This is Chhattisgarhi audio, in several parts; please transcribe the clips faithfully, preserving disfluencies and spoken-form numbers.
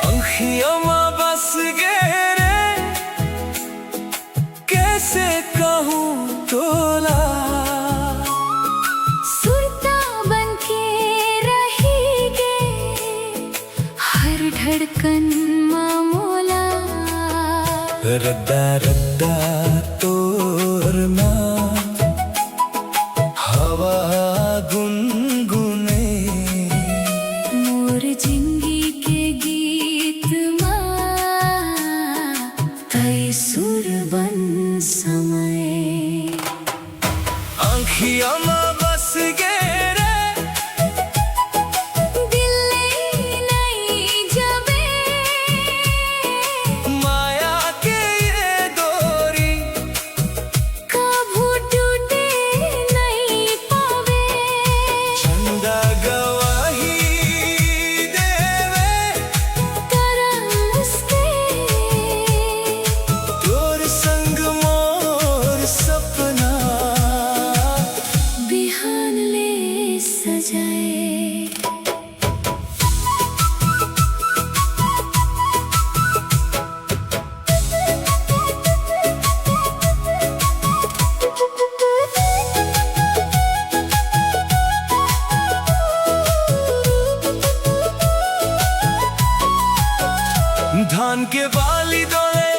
अंखिया मा बस गे रे, कैसे कहूँ तोला। सुरता बन के रही गे हर धड़कन मा मोला। रद्दा रद्दा तोर नाम हवा गुनगुने। मोर जिंदगी के गीत मा तई सुर बन समय। अंखिया मा बस गे रे, दिल ले नई जबे। माया के ये डोरी कभू टूटे नई पावे। चंदा गवाही देवे, तारा मुस्के। तोर संग मोर सपना बिहान ले सजाए। धान के बाली डोले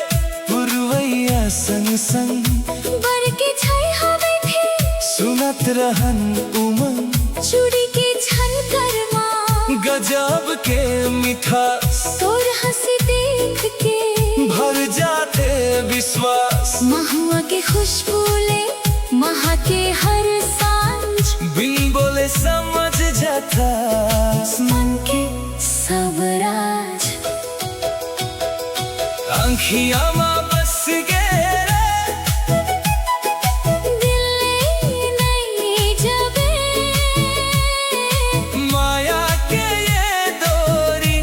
पुरवैया संग संग। बर के छाई हवे थे। सुनत रहन उमंग। चूड़ी के झनकर मा। गजब के मिठास। तोर हंसी देख के। भर जाथे विश्वास। महुआ के खुशबू ले महके हर सांझ। बिन बोले समझ जाथा। मन के सब राज। अंखिया मा बस गे रे, दिल ले नई जबे। माया के ये डोरी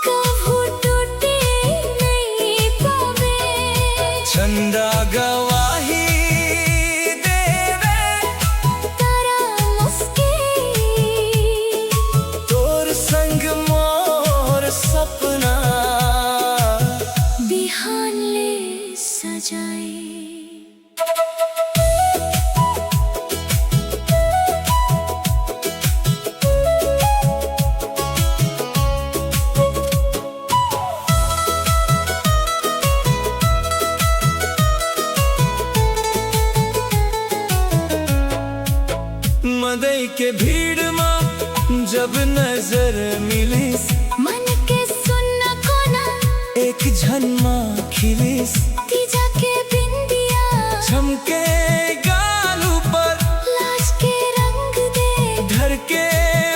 कभू टूटे नई पावे। चंदा गवाही देवे, तारा मुस्के। तोर संग मोर सपना बिहान ले सजाए। मदई के भीड़ मा जब नजर मिलिस, मन के सुन्ना कोना एक झन मा खिलिस। तीजा के बिंदिया चमके गाल ऊपर, लाज के रंग दे ढरके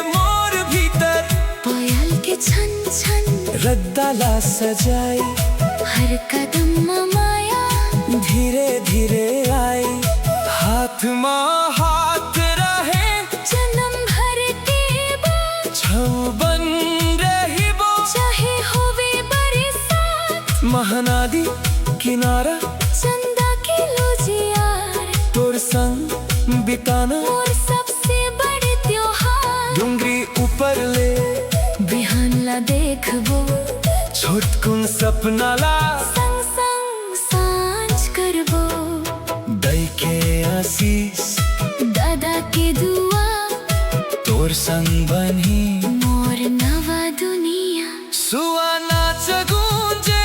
मोर भीतर। पायल के छन छन रद्दा ला सजाई, हर कदम मा माया धीरे धीरे आई। हाथ मा हाथ रहे जनम भर के बात, छऊ बन रहिबो चाहे होवे बरसात। महानदी किनारा चंदा के लुजियार, तोर संग बिताना मोर सबसे बड़ त्योहार। डोंगरी ऊपर ले बिहान ला देखबो, छोटकुन सपना ला संग संग सांझ करबो। दई के आशीष, दादा के दुआ, तोर संग बनही मोर नवा दुनिया। सुआ नाच गूंजे,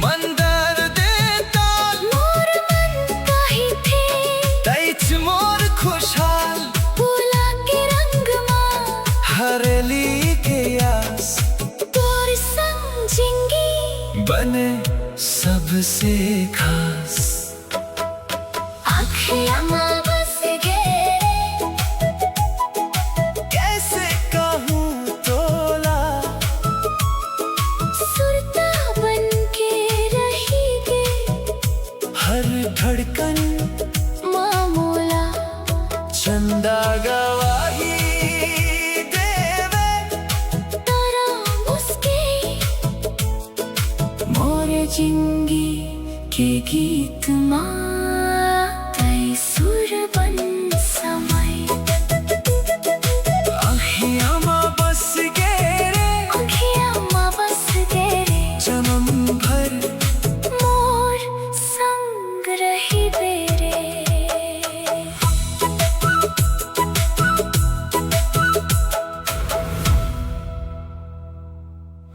मंदर दे ताल। मोर मन कहिथे, तईच मोर खुशहाल। पोला के रंग मा हरेली के आस, तोर संग जिंदगी बने सबसे खास। अँखिया मा बस गे रे, मा मोला चंदा गवाही देवे। तारा मुस्की मोर जिंदगी के गीत मा।